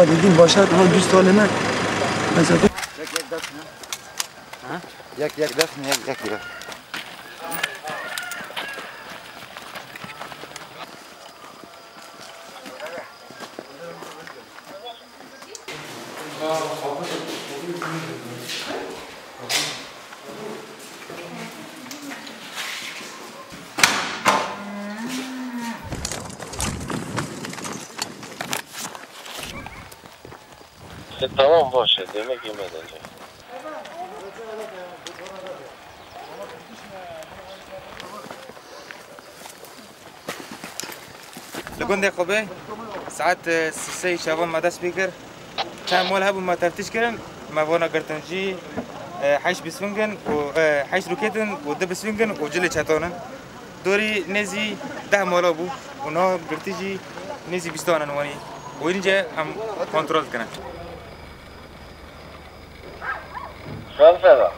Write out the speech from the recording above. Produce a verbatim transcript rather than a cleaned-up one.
Dediğim başlar, ha, düz talime. Mesela Yek, yek, ders ne? Ha? Yek, yek, ders ne? Yek, yek, yek. E, tamam, baş e. Demek yemeden. Li gundê Xwebê saet, e, sê çavan me dest pê kir. Çend mol hebûn me teftiş kirin. Me vana girtin jî, e, heşt bisfingin û, e, heşt rokêtin û du bisfingin û cilê çetan in. Dorî nêzî deh mala bû û niha girtî jî nêzî bîstan in wanî. Û hînce em kontrol dikin. Şansera.